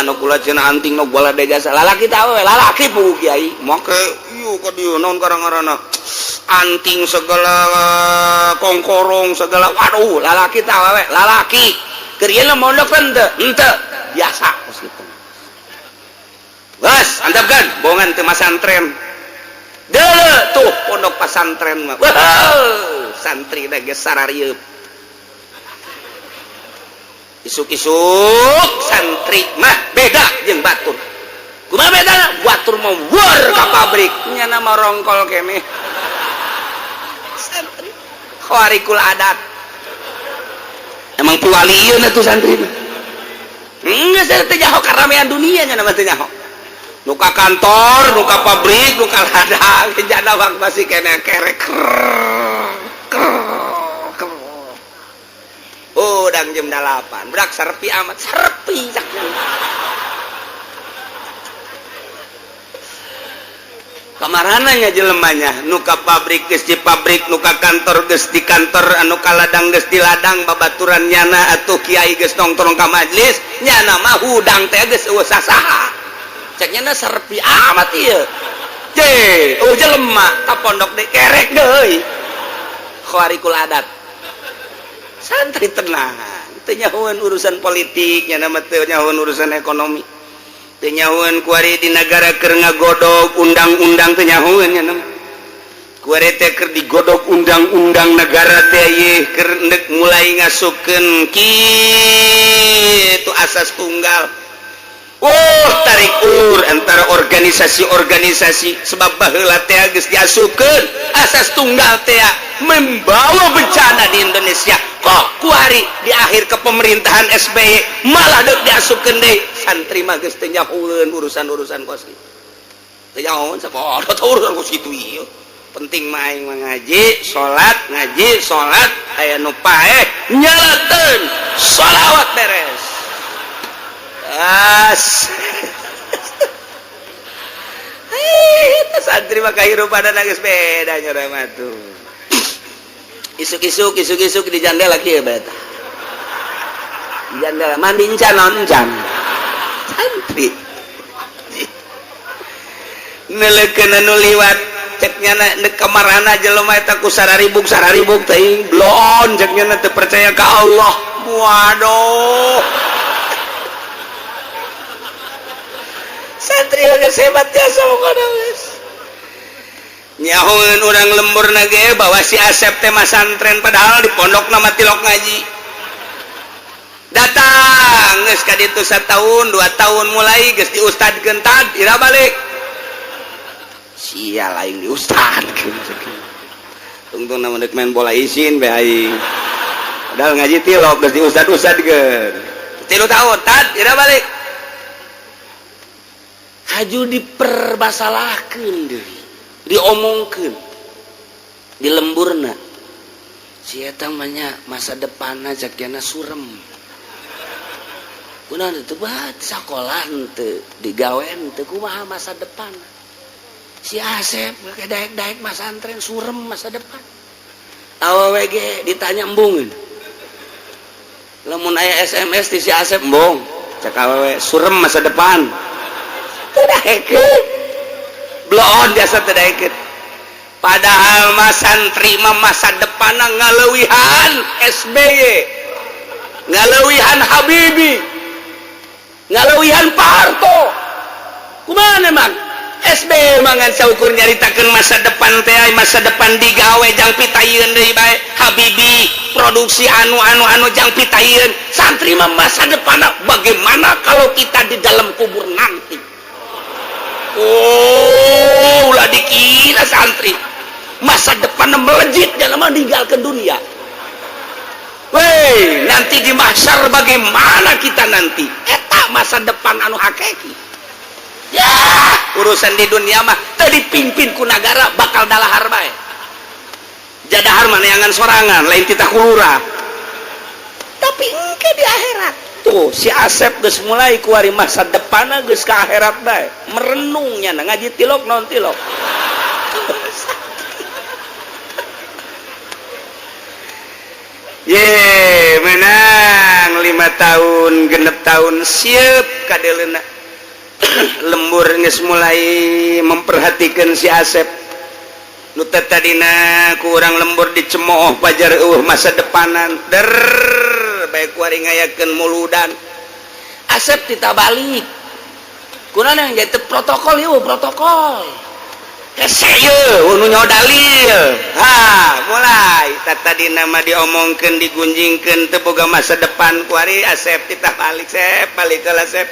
anu kula cenah anting nu bola de jasa lalaki teh awewe lalaki puguh kiai make ieu ka dieu naon karang-karana anting segala kongkorong segala waduh lalaki teh awewe lalaki keur ieu mondok henteu henteu biasa kos kitu geus antepkeun bohongan teu masantren deuleu tuh pondok pasantren mah santri da geus sararieup isuk-isuk santri mah beda jeung batur kumaha beda batur mah war ka pabrik nya mah rongkol keneh santri khawarikul adat emang piwalieun atuh santri mah geus teu nyaho karamean dunia nya mah teu nyaho nu ka kantor nu ka pabrik nu ka ladang jana bang masih keneh kerek udang jam 8 budak serpi amat serpi kemarananya jelemanya nuka pabrik geus di pabrik nuka kantor geus di kantor anu ka ladang geus di ladang babaturan nyana atuh kiai geus nongkrong ka majlis nyana mah hudang teh geus eueuh sasaha cek nyana serpi amat ieu je eueuh jelema ka pondok deui kerek deui khawarikul adat santri tenang teu nyahoeun urusan politik nya mah teu nyahoeun urusan ekonomi teu nyahoeun kuari di negara keur ngagodog undang-undang teu nyahoeun nya mah kuari teh keur digodog undang-undang negara teh ieu keur endek mulai ngasupkeun kitu asas tunggal oh tarik ulur antara organisasi-organisasi sebab baheula teh geus diasupkeun asas tunggal teh membawa bencana di Indonesia kok kuari di akhir kepemerintahan SBY malah dek diasupkeun deui santri mah geus teu nyahoeun urusan-urusan kos kitu teu nyahoeun sapodo urusan kos kitu ieu penting mah aing mah ngaji salat aya nu paeh nyalateun sholawat beres as santri mah kahirupan geus beda nya mah tuh isuk-isuk isuk-isuk di jandela kieu bae tah di jandela mandi encan naon encan santri neuleukeun anu liwat cek nyana neuk kamarana jelema eta ku sararibuk sararibuk teuing blon cek nyana teu percaya ka Allah waduh santri geus hebat jasa pokona geus nyahoeun urang lembur nage bahwa si Asep teh masantren padahal di pondok nama tilok ngaji datang geus ka ditu satahun 2 tahun mulai geus diustadkeun tad ira balik sia lain diustadkeun tungtung nama deuk main bola isin bae aing padahal ngaji tilok geus diustad-ustadkeun 3 tahun tad ira balik haju dipermasalahkeun deui diomongkeun di lemburna si eta mah nya masa depanna cek surem kunaon teu bat sakola henteu digawe henteu kumaha masa depan si Asep daek-daek masantren surem masa depan awewe ge ditanya embungeun lamun aya SMS di si Asep embung cek awewe surem masa depan teu daekeun bloon biasa teu daekeun padahal mah santri mah masa depanna ngaleuwihan SBY ngaleuwihan Habibie ngaleuwihan Pak Harto kumaha emang SBY mangan saukur nyaritakeun masa depan teh masa depan digawe jang pitayeun deui bae Habibie produksi anu anu anu jang pitayeun santri mah masa depanna bagaimana kalau kita di dalam kubur nanti oh ulah dikira santri masa depan melejit dalam meninggalkan dunia weh nanti di mahsyar bagaimana kita nanti eta masa depan anu hakiki ya urusan di dunia mah teu dipimpin ku nagara bakal dalahar bae jadahar mah neangan sorangan lain titah kulura tapi engke di akhirat tuh si Asep geus mulai kuari masa depanna geus ka akhirat bae merenungnya ngaji tilok non tilok ye menang 5 5 tahun 6 tahun siap kadeleuna lembur geus mulai memperhatikan si Asep nu tadina ku urang lembur dicemooh pajar eueuh masa depanan der bae kuari ngayakeun muludan Asep tita balik kunaon yang jadi protokol ieu protokol hese ieu nu nyaho dalil ha mulai tadi nama diomongkeun digunjingkeun teu boga masa depan kuari Asep tita balik sep balik ke Asep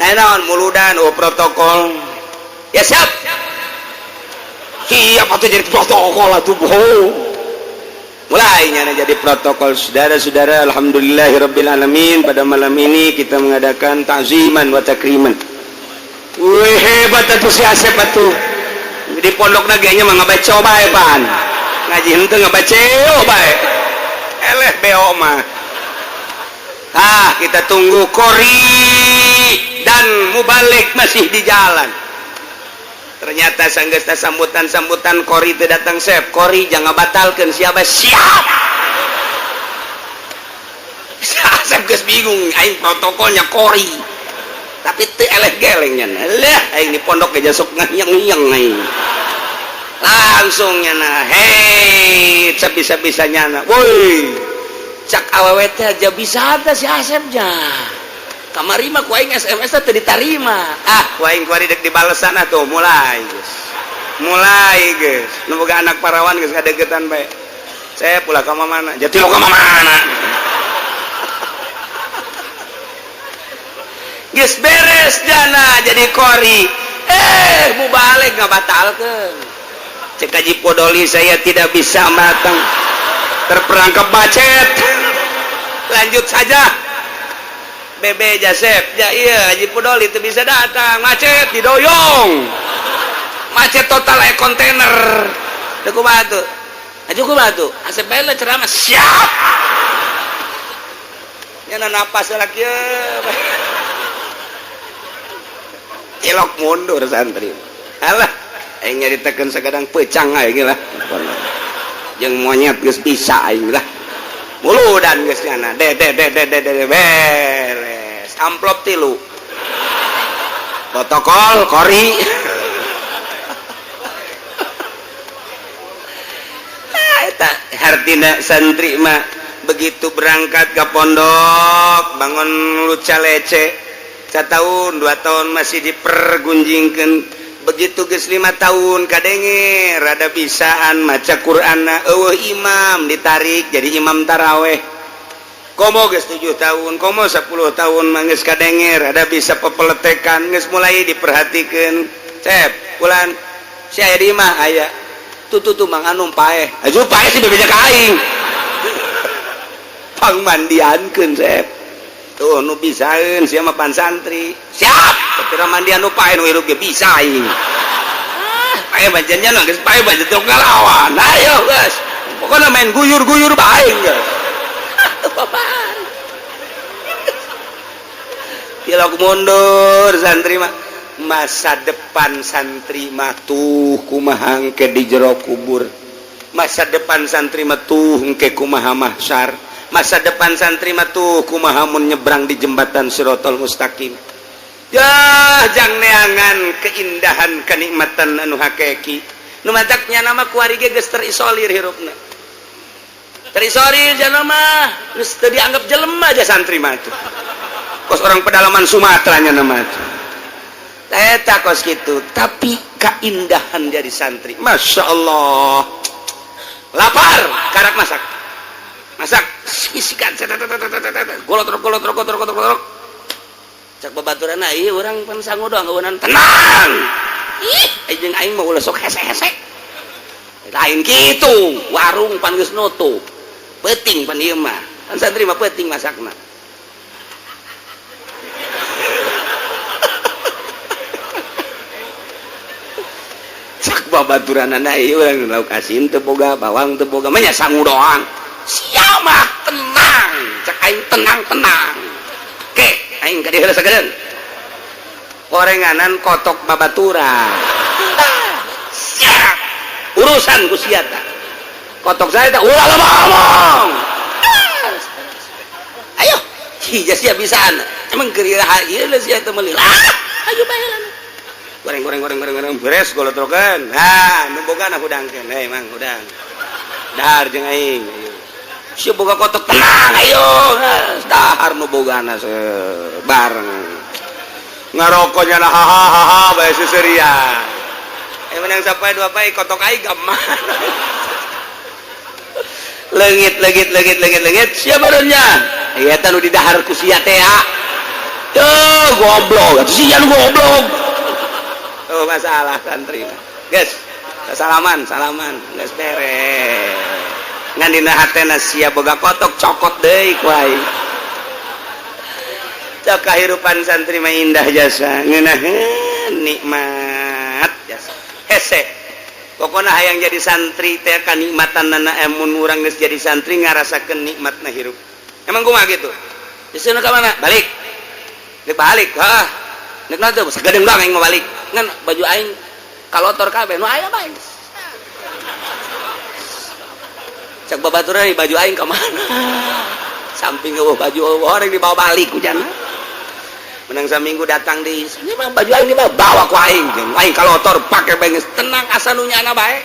nah naon muludan oh protokol ya siap siap atuh jadi protokol atuh bohong mulai nyana jadi protokol. Saudara-saudara, alhamdulillahirabbil alamin, pada malam ini kita mengadakan ta'ziman wa takriman. Wih, hebat atuh si Asep atuh di pondok nya mah ngabaca bae pan ngaji henteu ngabaca bae eleh beo mah. Ah, kita tunggu kori dan mubalik masih di jalan. Ternyata sanggeusna sambutan-sambutan kori itu datang. Sep kori jangan batalkan siapa siap. Asep geus bingung, aing protokolnya kori tapi teu eleh gelengnya lah aing di pondok aja sok ngayang-ngayang aing langsung nyana hei bisa-bisa nyana woi cak awewe teh aja bisa teh si Asep nya kamari mah ku aing SMS teh ditarima ah ku aing kuari dek dibalesan atuh mulai geus mulai geus nu boga anak parawan geus ngadeukeutan bae saya pula ka mana jati lo ka mana geus beres jana jadi kori mubalig ngabatalkeun cek Haji Podoli saya tidak bisa matang terperangkap macet lanjut saja Bebe Jasep ya iya Haji Podoli itu bisa datang macet didoyong macet total kayak kontainer teu kumaha tuh aju kumaha tuh asep bae lah ceramah siap nya napas lagi cilok mundur santri alah aing nyaritakeun sagadang pecang aing lah jeung monyet geus bisa aing lah muludan geus nyana de de de de de de beres amplop 3 protokol kori eta hartina santri mah begitu berangkat ke pondok bangun luca lece 1 tahun 2 tahun masih dipergunjingkan begitu geus 5 tahun kadenge rada bisaan maca Qur'anna eueuh imam ditarik jadi imam taraweh komo geus 7 tahun komo 10 tahun mah geus kadenge rada bisa pepeletekan geus mulai diperhatikeun cep bulan si aya di imah aya tuh tuh tuh Mang Anum paeh aju paeh si bebeja ka aing pangmandiankeun cep tuh nu bisaeun sia mah pan santri siap tapi mandian nu paeh nu hirup ge bisa aing ah paeh banjennya geus paeh banjen teu ngalawan ayo geus pokona main guyur-guyur bae geus apaan tilok mundur santri mah masa depan santri mah tuh kumaha engke di jero kubur masa depan santri mah tuh engke kumaha mahsyar masa depan santri mah tuh kumaha mun nyebrang di jembatan Sirotol Mustaqim ya jang neangan keindahan kenikmatan anu hakiki nu mataknya nama kuari ge geus terisolir hirupna terisolir jana mah geus teu dianggap jelema aja santri mah tuh kos orang pedalaman Sumatera nya nama tuh eta kos kitu tapi keindahan jadi santri Masya Allah lapar karak masak masak isikan golot golot golot golot golot cak babaturan ieu urang pan sangu doang eueunan tenang ih jeung aing mah ulah sok hese-hese lain kitu warung pan geus nutup peuting pan ieu mah pan santri mah peuting masakna cak babaturanana ieu urang lauk asin teu boga bawang teu boga mah nya sangu doang siapa tenang cek aing tenang tenang ke aing ka dieu sagedeun gorenganan kotok babaturan siap urusan ku sia tah kotok saya tah ulah loba omong ayo Hija sia bisaan. Emang keur iraha ieu sia teu meuli. Ah, ayo bae lah. Goreng goreng goreng goreng goreng beres golotrokeun. Nah, nu bogana hudangkeun. Hei mang hudang. Dahar jeung aing. Ayo. Sia boga kotok tenang ayo. Dahar nu bogana bareng. Ngarokoknya lah ha ha ha ha bae seuseurian. Eh menang sapoe dua poe kotok aing ka mana? Leungit leungit leungit leungit leungit sia barunya. Ieu teh nu didahar ku sia teh. Tuh goblok, sia nu goblok. Oh masalah santri. Guys, salaman, salaman, geus beres. Ngan dina hatena sia boga kotok cokot deui ku aing. Cok kahirupan santri mah indah jasa, ngeunaheun nikmat jasa. Hese. Pokona hayang jadi santri teh kanikmatanana emun urang geus jadi santri ngarasakeun nikmatna hirup. Emang kumaha gitu? Geus ka mana? Balik. Nek balik, hah. Nek naon teh sagedeung doang aing mau balik. Ngan baju aing kalotor kabeh nu aya bae. Cak babaturan baju aing ka mana? Samping eueuh baju orang dibawa balik ku jana. Menang saminggu datang di ini mah baju aing dibawa bawa ku aing. Jeung aing kalotor pake bae geus tenang asa nu nyana bae.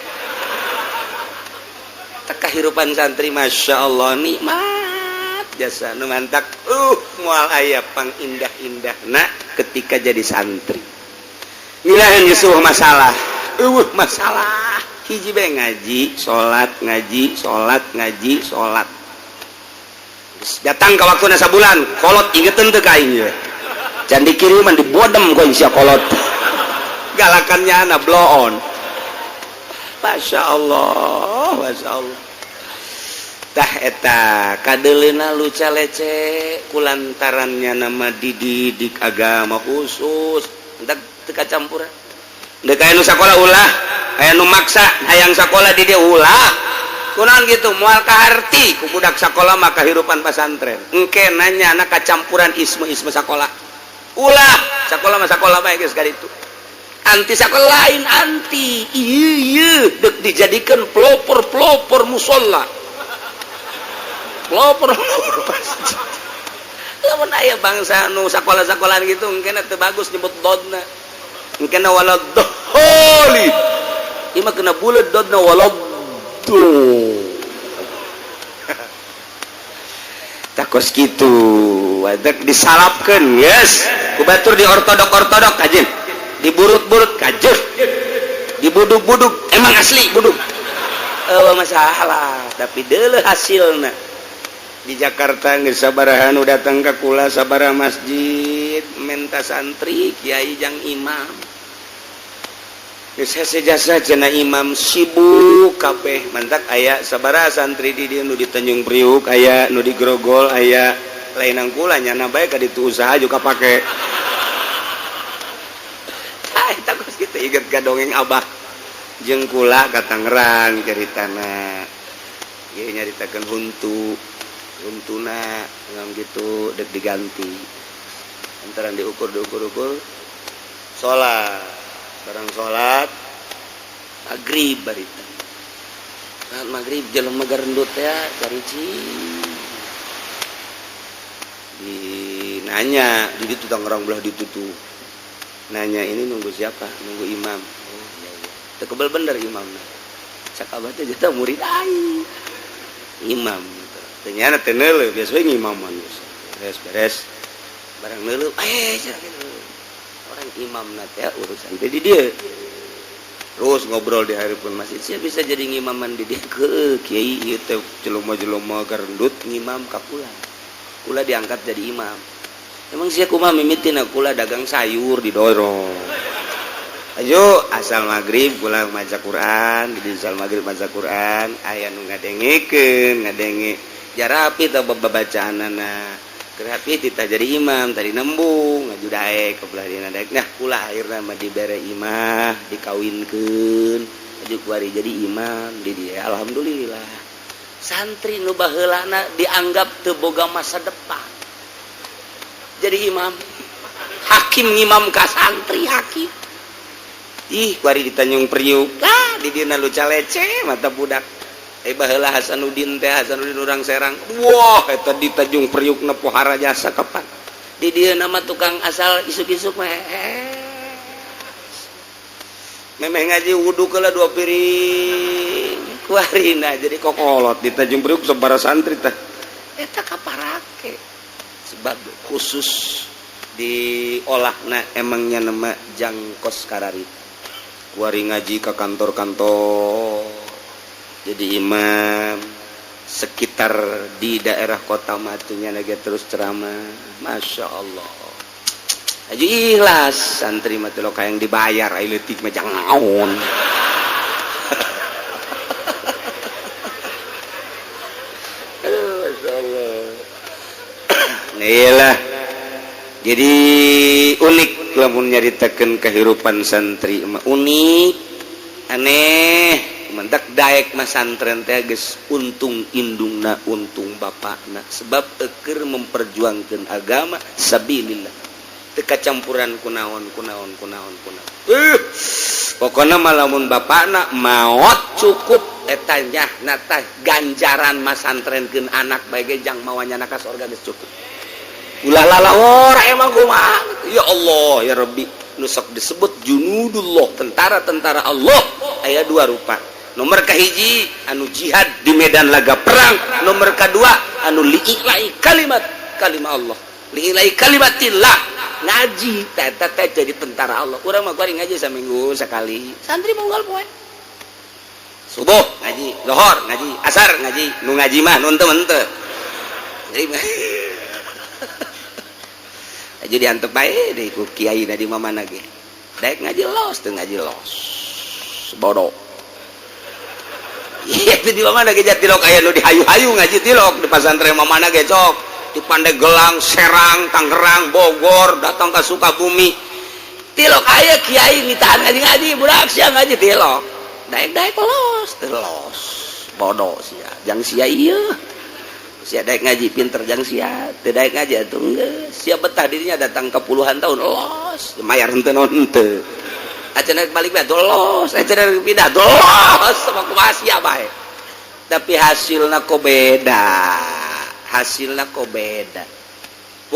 Teh kahirupan santri Masya Allah nikmat jasa nu mantak moal aya pang indah-indahna ketika jadi santri. Ngilaheun geus masalah. Eueuh masalah. Hiji bae ngaji, salat, ngaji, salat, ngaji, salat. Datang ke waktu sabulan, kolot ingeteun teu ka aing ye. Can dikiriman dibodem ku sia kolot. Galakannya ana bloon. Masya Allah, Masya Allah. Tah eta kadeleuna luca lece kulantarannya nama dididik agama khusus. Entak teu kacampuran. Dek aya nu sakola ulah, aya nu maksa hayang sakola di dia ulah. Kunaon gitu moal kaharti ku budak sakola mah kahirupan pasantren. Engke nanya anak kacampuran isme-isme sakola. Ulah, sakola mah sakola bae geus kaditu. Anti sakola lain anti. Ieu ieu dek dijadikan pelopor-pelopor musola. Pelopor-pelopor masjid. Lamun aya bangsa nu sakola-sakolaan gitu engke teu bagus nyebut dodna. Engke wala dholin. Ieu mah kena buleud dodna wala dol. Takos gitu, wadek disalapkeun, yes. Ku batur di ortodok-ortodok kajen. Diburut-burut kajen. Dibuduk-buduk, emang asli buduk. Eueuh masalah, tapi deuleuh hasilna. Di Jakarta geus sabaraha nu datang ka kula sabaraha masjid menta santri kiai jang imam. Geus hese jasa cenah imam sibuk kabeh mantak aya sabaraha santri di dieu nu di Tanjung Priuk aya nu di Grogol aya lain kula nyana bae ka ditu usaha juga pake. Ah eta geus kitu inget ka dongeng abah jeung kula ka Tangerang caritana. Ieu nyaritakeun huntu huntuna ngam gitu dek diganti. Antara diukur diukur ukur salat barang salat maghrib barita. Salat maghrib jelema garendut ya cari di nanya di ditu Tangerang belah ditutu nanya ini nunggu siapa nunggu imam. Oh iya iya teu kebel bener imamna cak abah teh jatah murid aing imam gitu. Ternyata teu neuleuh biasa we ngimaman beres beres barang neuleuh eh cenah gitu orang imamna teh urusan teh di dieu terus ngobrol di hari pun masjid sia bisa jadi ngimaman di dieu ke kiai ieu teh jelema-jelema garendut ngimam ka kula kula diangkat jadi imam. Emang sia kumaha mimitina kula dagang sayur didorong ayo asal maghrib kula maca Quran di asal maghrib maca Quran aya nu ngadengekeun ngadenge jarapi tah babacaanana rapi tita jadi imam tadi nembung ngaju daek ke belah dina daek. Nah kula akhirna mah dibere imah dikawinkeun aju kuari jadi imam di dia alhamdulillah. Santri nu baheulana dianggap teu boga masa depan jadi imam hakim ngimam ka santri hakim ih kuari di Tanjung Priuk lah di dina luca lece mata budak. Baheula Hasanuddin teh, Hasanuddin urang Serang. Wah, eta di Tanjung Priuk na pohara jasa. Kapan di dieu nama tukang asal isuk-isuk mah, memeh ngaji wudhu kela dua piring kuarina jadi kokolot di Tanjung Priuk sabara santri teh eta kaparake, sebab khusus diolahna emangnya nama jangkos karari kuari ngaji ke kantor-kantor, jadi imam sekitar di daerah kota matunya lagi, terus ceramah. Masya Allah, aja ikhlas santri mah lo kayak yang dibayar, ayo leutik mah jangan. Aduh, Masya Allah. Iyalah, jadi unik lamun nyaritakeun kehidupan santri mah, unik, aneh. Mendak daek masantren teh geus untung indungna, untung bapakna, sebab eker memperjuangkan agama sabilillah, teu campuran kunaon kunaon kunaon kunaon. Pokoknya malamun bapakna maot cukup eta nyahna tah ganjaran masantrenkeun anak bae jang mawanya ka sorga geus cukup. Ulah lalawor emang kumaha. Ya Allah, ya Rabbi, nu sok disebut junudullah, tentara-tentara Allah, aya dua rupa. Nomor kahiji anu jihad di medan laga perang, nomor kedua anu lii'lai kalimat kalimah Allah, lii'lai kalimatillah, ngaji teh teh jadi tentara Allah. Urang mah kuari ngaji saminggu sekali, santri unggal poe, subuh ngaji, lohor ngaji, asar ngaji. Nu ngaji mah nu henteu henteu. Jadi aja diantep bae deh ku kiai di mana ge. Daek ngaji los, teu ngaji los. Bodoh. Iya, itu di mana ge tilok aya nu dihayu-hayu ngaji tilok di pasantren mana ge cok. Di Pandeglang, Serang, Tangerang, Bogor, datang ke Sukabumi. Tilok aya kiai nitahan ngaji-ngaji, budak sia ngaji tilok. Daek-daek los, teu los. Bodoh sia. Jang sia ieu. Sia daek ngaji pinter jang sia, teu daek ngaji atuh geus. Sia betah dirinya datang ke puluhan tahun los, mayar henteu naon henteu. Acan balik bae los, acan pindah los, sama kumaha sia bae. Tapi hasilna kok beda. Hasilna kok beda.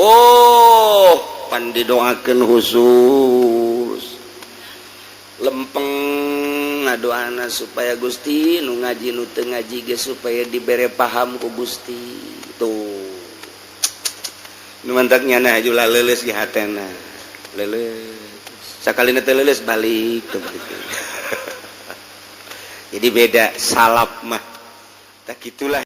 Oh, pan didoakeun khusus. Lempeng ngadoana supaya Gusti nu ngaji nu teu ngaji ge supaya dibere paham ku Gusti. Tuh. Nu mantak nyana jula leuleus di hatena. Leuleus. Sakalina teu leuleus balik tuh balik. Jadi beda salaf mah. Tak gitulah.